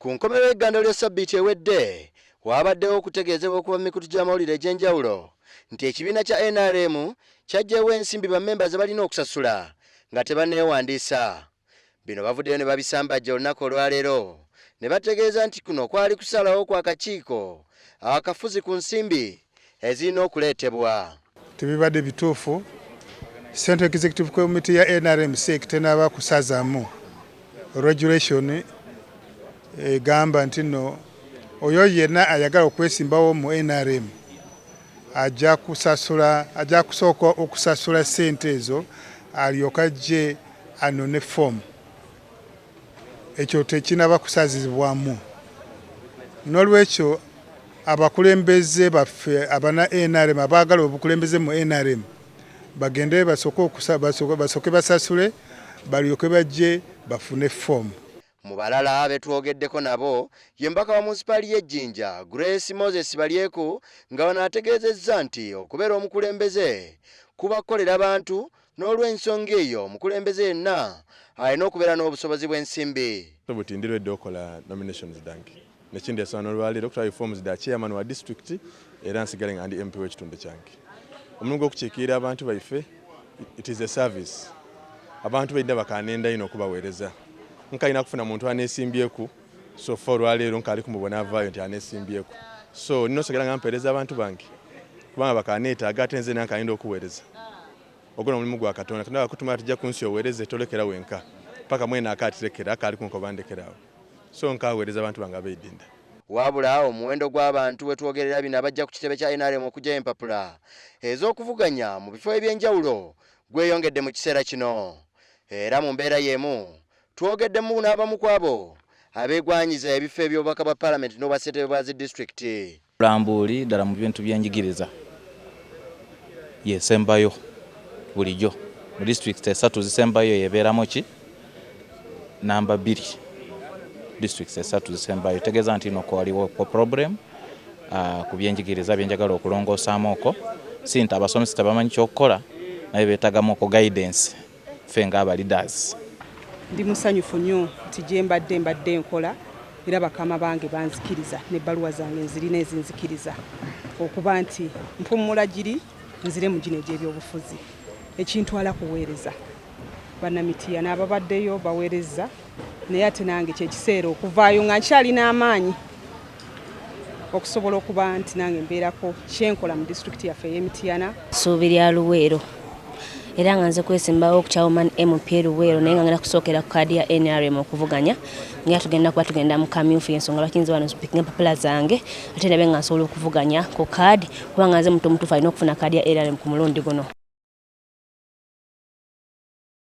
Ku nkomerero y'egganda lya ssabbiiti ewedde, waabaddewo okutegeezebwa okuva mu mikutu gy'amawulire egy'enjawulo nti ekibiina kya nrm kyaggyeewo ensimbi bammemba ze balina okusasula nga tebanneewandiisa. Bino bavuddeyo ne babisambajja olunaku olwaleero ne bategeeza nti kuno kwali kusalawo kwa kakiiko akafuzi ku nsimbi ezirina okuleetebwa. Tebibadde bituufu. Central Executive Committee ya NRM CEC tenaba kusazamu regulation egamba nti nno oyo yenna ayagala okwesimbawo mu NRM ajja kusasula, ajja kusooka okusasula ssente ezo alyoke ajje anone foomu. Ekyo tekinaba kusazibwamu. N'olwekyo abakulembeze baffe abana NRM abaagala obukulembeze mu NRM bagende basooke basasule balyoke bajje bafune foomu. Mu balala betwogeddeko nabo ye mubaka wa munisipaali y'e Jinja Grace Moses Balyeku nga wano ategeezezza nti okubeera omukulembeze kuba kukolera bantu n'olw'ensonga eyo omukulembeze yenna alina okubeera n'obusobozi bw'ensimbi. Buti ndi ready okola nominations dange nekindi esana olwaleero okutwala forms da chairman wa district era nsigale nga ndi MP w'ekitundu kyange. Omulimu gw'okukiikirira abantu baife, it is a service. Abantu baidda bakanenda ino okubaweereza. Nkalina kufuna muntu aneesimbyeku, so far olwaleero nkali kumubona avaayo nti aneesimbyeku. So nina osigala nga mpeereza abantu bange kubanga bakaneetaaga ate nze nankalina okuweereza. Ogwo n'omulimu gwa Katonda. Katonda akutuma atijja ku nsi oweereze tolekera wenka paka mwene akaatirekera akaali kunkoba ndekerawo. So nkaweereza abantu bange abeidinda. Wabula omuwendo gw'abantu we twogerera bino abajja ku kitebe kya NRM okuggyayo empapula ez'okuvuganya mu bifo eby'enjawulo gweyongedde mu kiseera kino. Era mu mbeera y'emu twogeddemu n'abamu ku abo abeegwanyiza ebifo eby'obubaka bwa paalamenti n'obwa ssentebe bwa zi disitulikiti. Bulambuuli ddala mu bintu by'enjigiriza yesembayo bulijjo mu disitulikiti esatu zisembayo yebeeramu ki namba 2 disitulikiti esatu zisembayo tegeeza nti no kwaliwo problem ku byenjigiriza byenjagala okulongoosaamu okwo si nti abasomesa tebamanyi kyokukola naye beetagamu okwo guidance ffe ng'aba leaders. Ndi musanyufu nnyo nti gye mbadde nkola era bakama bange banzikiriza n'ebbaluwa zange nzirina ezinzikiriza okuba nti mpummula giri nzire mu gino egy'ebyobufuzi ekintwala kuweereza bannamitiya n'ababaddeyo baweereza naye ate nange kyekiseera okuvaayo nga nkyalina amaanyi okusobola okuba nti nange mbeerako kyenkola mu disitulikiti yaffe ey'Emitiyana. Ssuubi lya Luweero era nga nze kwesimbawo ku Chairman MP Luweero naye nga ngenda kusookera ku kaadi ya NRM okuvuganya nga tugenda kuba tugenda mu kamyufu y'ensonga lwaki nze wano mpika empapula zange ate ndabe nga nsobola okuvuganya ku kaadi kubanga nze muntu omutuufu alina okufuna kaadi ya NRM ku mulundi guno.